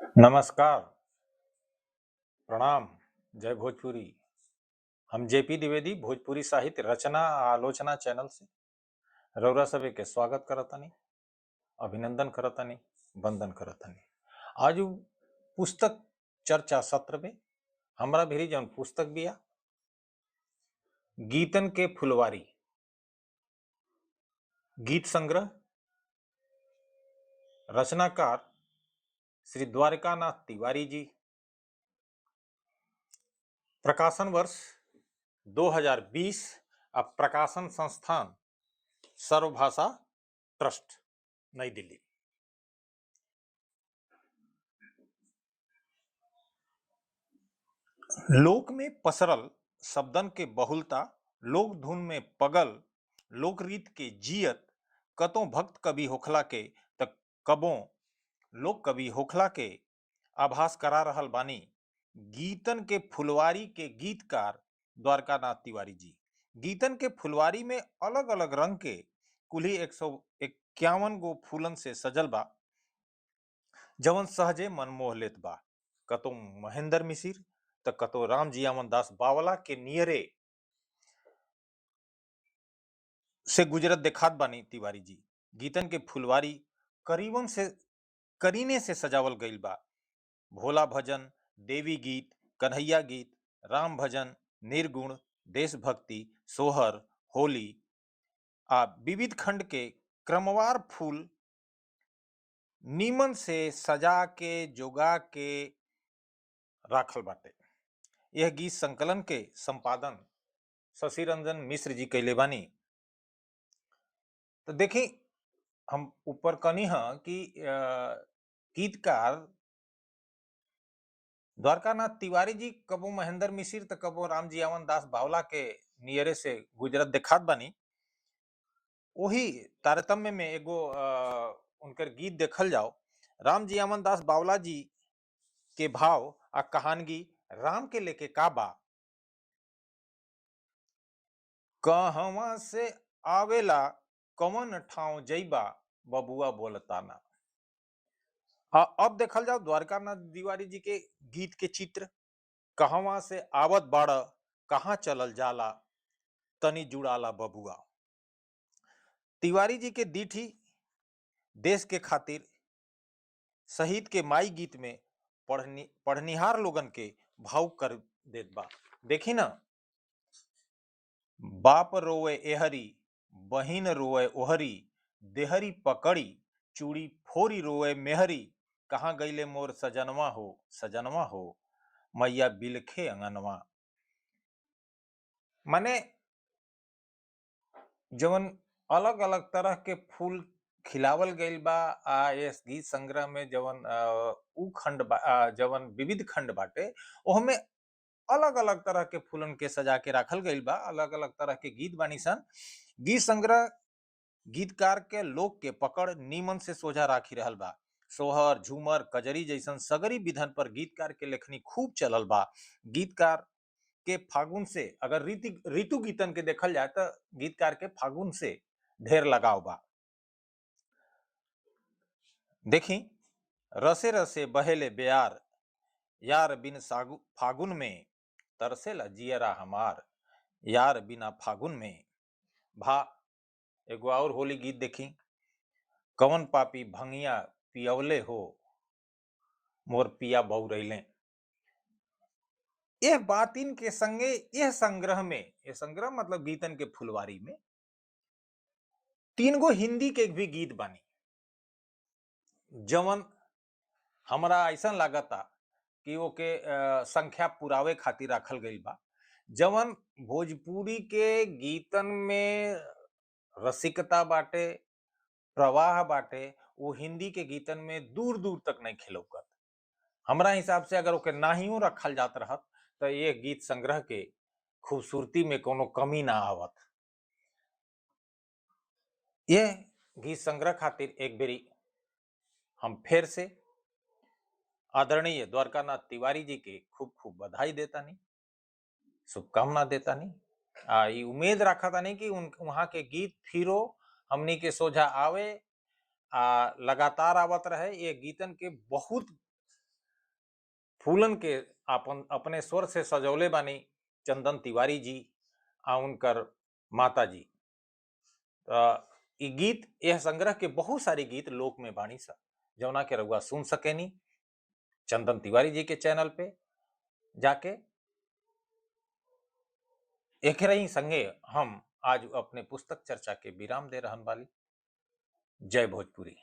नमस्कार, प्रणाम, जय भोजपुरी। हम जेपी द्विवेदी भोजपुरी साहित्य रचना आ आलोचना चैनल से रउरा सभे के स्वागत करतानी, अभिनंदन करतानी, वंदन करतानी। आज उ पुस्तक चर्चा सत्र में हमरा भिरी जौन पुस्तक बिया गीतन के फुलवारी, गीत संग्रह, रचनाकार श्री द्वारकानाथ तिवारी जी, प्रकाशन वर्ष 2020 आ प्रकाशन संस्थान सर्वभाषा ट्रस्ट, नई दिल्ली। लोक में पसरल शब्दन के बहुलता, लोक धुन में पगल, लोकरीत के जियत, कतों भक्त कवि होखला के त कबों लोक कवि होखला के आभास करा रहल बानी गीतन के फुलवारी के गीतकार द्वारकानाथ तिवारी जी। गीतन के फुलवारी में अलग अलग रंग के कुली 151 गो फूलन से सजल बा, जवन सहजे मनमोह लेत बा। कतो महेंद्र मिसिर त कतो राम जियामन दास बावला के नियरे से गुजरत देखात बानी तिवारी जी। गीतन के फुलवारी करीबन से करीने से सजावल गईल बा। भोला भजन, देवी गीत, कन्हैया गीत, राम भजन, निर्गुण, देशभक्ति, सोहर, होली आ विविध खंड के क्रमवार फूल नीमन से सजा के जोगा के राखल बाटे। यह गीत संकलन के संपादन शशि रंजन मिश्र जी कैले बानी। तो देखी हम ऊपर कनी ह कि गीतकार द्वारकानाथ तिवारी जी कबो महेंद्र मिसिर त कबो राम जियावन दास बावला के नियरे से गुजरत देखात बानी। वही तारतम्य में एगो उनकर गीत देखल जाओ। राम जियावन दास बावला जी के भाव आ कहानगी राम के लेके का बा। कहवा से आवेला कवन ठाव जइबा बबुआ बोलता ना। अब देखल जाओ द्वारकानाथ तिवारी जी के गीत के चित्र। कहवा से आवत बाड़ कहाँ चलल जाला तनी जुड़ाला बबुआ। तिवारी जी के दीठी देश के खातिर शहीद के माई गीत में पढ़निहार लोगन के भावुक कर देत बा। देखी ना, बाप रोवे एहरी बहिन रोवे ओहरी, देहरी पकड़ी चूड़ी फोरी रोवे मेहरी, कहाँ गईले मोर सजनवा हो सजनवा हो मैया बिलखे अंगनवा। माने जवन अलग अलग तरह के फूल खिलावल गईल बा आ इस गीत संग्रह में जवन उ खंड बा, जवन विविध खंड बाटे ओहमे अलग अलग तरह के फूलन के सजा के राखल गईल बा। अलग अलग तरह के गीत बानी सन। गीत संग्रह गीतकार के लोक के पकड़ नीमन से सोझा राखी रहल बा। सोहर, झूमर, कजरी जैसन सगरी विधन पर गीतकार के लेखनी खूब चलल बा। गीतकार के फागुन से अगर ऋतु गीतन के देखल जाए तो गीतकार के फागुन से ढेर लगाव बा। देखी, रसे रसे बहेले बेयार यार बिन सागु फागुन में, तरसेला जियरा हमार यार बिना फागुन में। भा एगो और होली गीत देखी। कवन पापी भंगिया पियवले हो मोर पिया बउरैले। यह बातिन के संगे यह संग्रह में, यह संग्रह मतलब गीतन के फुलवारी में तीन गो हिंदी के भी गीत बानी जवन हमरा ऐसा लागता कि ओके संख्या पुरावे खातिर राखल गईल बा। जवन भोजपुरी के गीतन में रसिकता बाटे, प्रवाह बाटे, वो हिंदी के गीतन में दूर दूर तक नहीं खिलौकत। हमरा हिसाब से अगर ओके नाहियो रखल जात रहत तो ये गीत संग्रह के खूबसूरती में कोनो कमी ना आवत। ये गीत संग्रह खातिर एक बेरी हम फिर से आदरणीय द्वारकानाथ तिवारी जी के खूब खूब बधाई देतानी, शुभकामना देतानी आ ई उम्मीद रखतानी कि उन वहाँ के गीत फिरो हमनी के सोझा आवे आ लगातार आवत रहे। ये गीतन के बहुत फूलन के आपन अपने स्वर से सजौले बानी चंदन तिवारी जी आ उनकर माता जी। त ई गीत, यह संग्रह के बहुत सारी गीत लोक में बाणी सा, जौना के रउआ सुन सकेनी चंदन तिवारी जी के चैनल पे जाके। एकरे ही संगे हम आज अपने पुस्तक चर्चा के विराम दे रहन बाली। जय भोजपुरी।